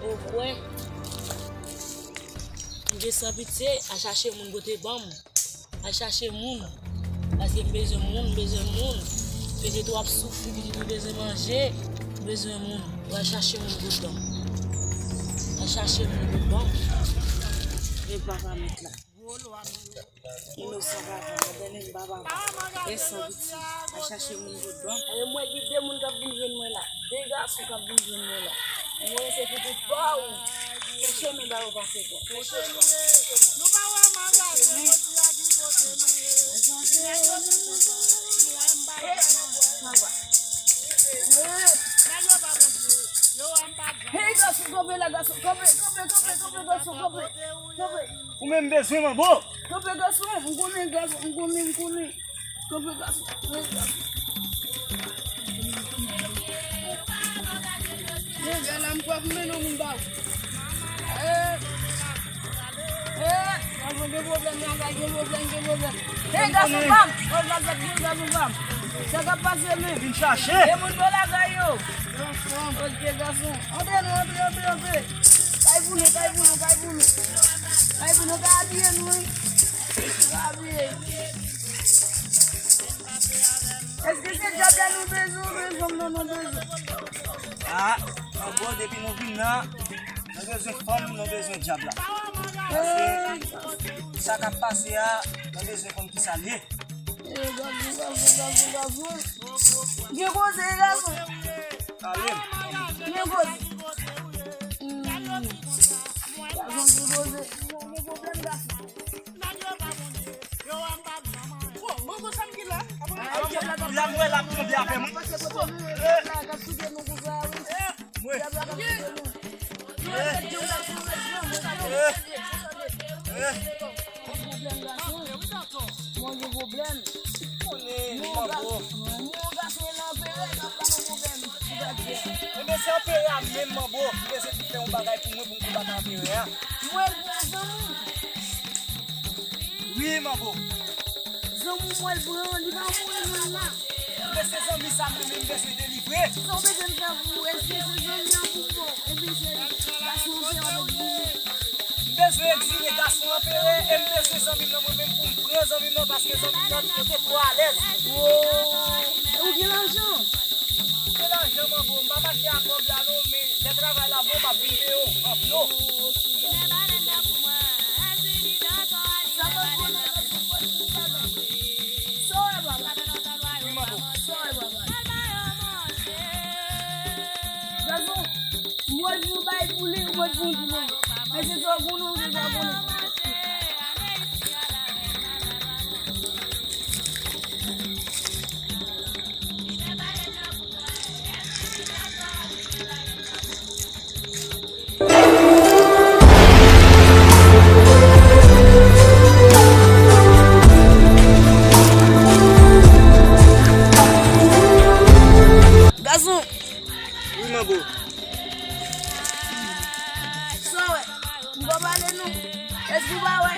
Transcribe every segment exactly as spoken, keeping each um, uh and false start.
Ou kwè? M gen san pitye, al chache moun pote ban m. Al chache moun. Paske m bezwen moun, m bezwen moun. Petèt w ap soufri, petèt ou bezwen manje, ou bezwen moun. Ou al chache moun pote ban m. Al chache moun pote ban m. Men papa mèt la. Inosan papa, abandone m papa. Ensan piti, al chache moun pote ban m. E mwen ki de moun k ap vin jwenn mwen la. De gason k ap vin jwenn mwen la. Mwen se pitit pa ou. Fè chemen ba yo pase kwa. Fè chemen. Nou pa wè madanm yo di a ki kote nou ye. Nèg yo di nou, nou wè m ba yo. Hey, gason, kanpe la, gason. Kanpe, kanpe, kanpe, kanpe, gason, kanpe. Kanpe. Ou menm bezwen manbo? Kanpe, gason. M konnen, gason. M konnen, m konnen. Kanpe, gason. Kanpe, gason. Nèg la, m kwè m mennen w moun ba w. Eh. Eh, gason gen pwoblèm, nan kay gen pwoblèm, gen pwoblèm. Hey, gason pa m. Oh, gason, gason pa m. Sa k ap pase menm? Vin chache. E moun bò lakay yo. Ok, gason. Antre nou, antre, antre, antre. Kay pou nou, kay pou nou, kay pou nou. Kay pou nou, kay abiye nou, wi. Kay abiye. Èske se djab la nou bezwen, oubyen fanm nan nou bezwen? Ah, manbo, depi nou vin la, nou bezwen fanm, nou bezwen djab la. Paske sa k ap pase a, nou bezwen konn kisa l ye. Eh, gason, gason, gason, gason. Gen koze, gason. Ale. Gen koze. Hmm. Gason, gen koze. Gen pwoblèm, gason. Manbo, sa m gen la? La, mwen la, tonbe avè mwen. Mwen. Mwen gen pwoblèm. Mwen gen pwoblèm. Konnen, manbo. Mwen gason nan pere, m ap ba nou pwoblèm. Ebyen, se anperè a menm, manbo. M bezwen pou fè yon bagay pou mwen, pou m konbat anperè a. Mwen, mwen, zanmi. Wi, manbo. Zanmi w al pran, li pa mouri menm la. Men se zanmi sa mwen menm bezwen delivre. Sa w bezwen m fè pou ou? Èske se zanmi an pou m bon? Ebyen se gason an peye avèk vini. M bezwen egzile gason an peye e m bezwen zanmi m nan mwen menm pou m pran zanmi m nan paske zanmi m nan yo te twò alèz. Oh, e ou gen lajan? M gen lajan, manbo, m pa mache a kòb la non, men lè travay la bon, m ap vin peye w an plo. Sa w wè, papa? Wi, manbo. Sa w wè, papa? Gason, m wè di w bay pou li, m wè di w di non. Men se sa w konnen, ou deja konnen. Gason. Wi, manbo. Sa w wè? M pa pale non. Èske w pa wè?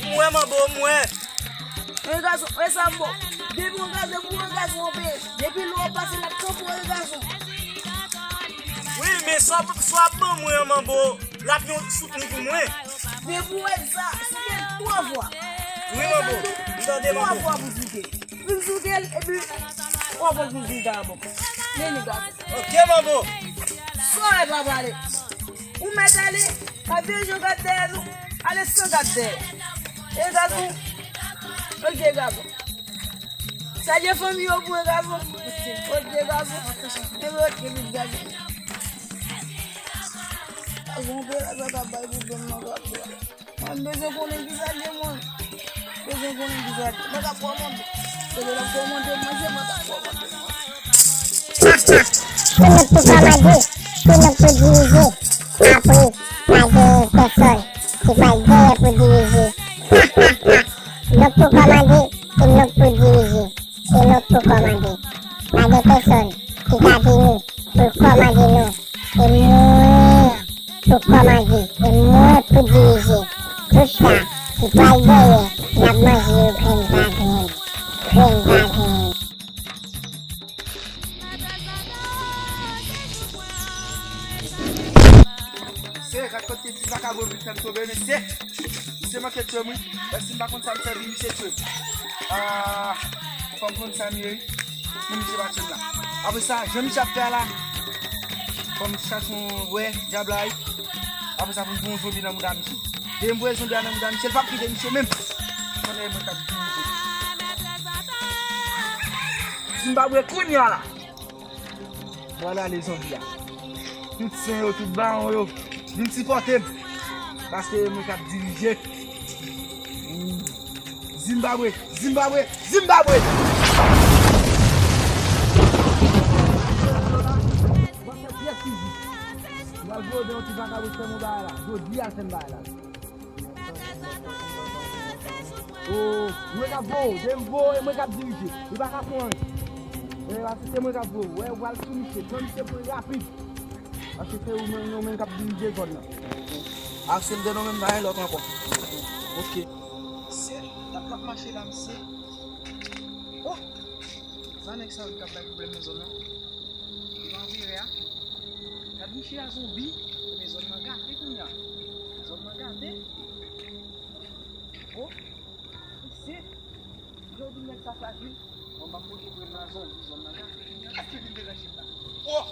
M wè, manbo, m wè. E gason, e sa m bon. Depi yon gason, pou yon gason anpe. Depi lè w pase, l ap kanpe w, e gason. Wi, men sa w ap ban mwen an, manbo, l ap yon soutni pou mwen. Men pou w wè sa, si gen twa fwa. Wi, manbo. M tande, manbo. Twa fwa pou soute. Vin soute l, epi w ap wè rezilta a bon. Men li gason. Ok, manbo. Sa w wè pa pale. Ou mèt ale, pa veye jan w gad dèyè nou. Ale san gad dèyè. E gason. Ok, gason. Salye fanmi yo pou mwen, gason. Ok, gason. Epi ok, vit, gason. Gason, peye la sa k ap bay pwoblèm nan, gason. Mwen, m bezwen konnen kisa l ye, mwen. M bezwen konnen kisa l ye. Mwen k ap kòmande. Se lè l ap kòmande manje, mwen k ap kòmande manje. Ki nòt pou kòmande, ki nòt pou dirije. Apre, pa gen pèsòn ki pral dèyè pou dirije. Nòt pou kòmande, ki nòt pou dirije. Ki nòt pou kòmande. Pa gen pèsòn ki ka vini pou l kòmande nou. E mwen pou kòmande, e mwen pou dirije. Tout sa ki pral dèyè, n ap manje yo grenn pa grenn, grenn pa grenn. Se, gad kote ti vakabon vin fè m tonbe, mesye. Misye manke tchwe m, wi. Lè si m pa konn sa m sèvi, misye tchwe m. Ah, fò m konn sa m ye, wi. Pou misye pa tchwe m la. Apre sa, jan misye ap fè a la, fò m chache yon wè, dyab la, wi. Apre sa, pou m voye yon zonbi nan mouda misye. Depi m voye zonbi a nan mouda misye, l p ap kite misye menm. Konnen mwen k ap dirije. Zimbabwe kounye a la. Pral ale zonbi a. Tout sen yo, tout bawon yo, vin sipòte m. Paske e mwen k ap dirije. Zimbabwe, Zimbabwe, Zimbabwe! Pral voye yon ti vakabon fè m yon bagay la. Jodi a fè m bagay la. Oh, mwen k ap voye, se mwen k ap dirije. Li pa ka fè anyen. E, paske se mwen k ap voye. Wè, w pral sou misye. Pran misye pran rapid. Paske se ou menm, ou menm k ap dirije zòn nan. Aksyon de nou menm, pa gen lòt ankò. Ok. Mesye, n ap mache la, mesye. Oh! Sa nèg sa yo k ap bay pwoblèm nan zòn nan. Li pa anpire a. Gad misye a zonbi. Men zòn nan gate kounye a. Zòn nan gate. Oh, mesye. Jodi nèg sa frajil. Mwen m ap pote pran nan zonbi. Zòn nan gate kounye a. Èske vin deranje m la? Oh!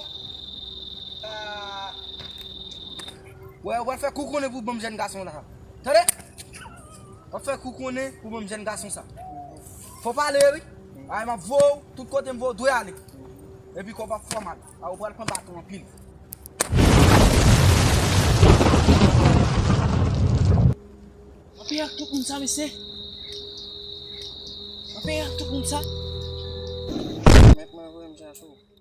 Ah! Wè, w pral fè kou konnen pou ban m jèn gason la. Tande? W ap fè kou konnen pou ban m jèn gason sa. Fò pale, wi. Ay, m ap voye w, tout kote m voye w, dwe ale. Epi kò w p ap fè w mal. A, ou pral pran baton anpil. W ap peye ak tout moun sa, mesye. W ap peye ak tout moun sa. Mèt mwen voye m chache w.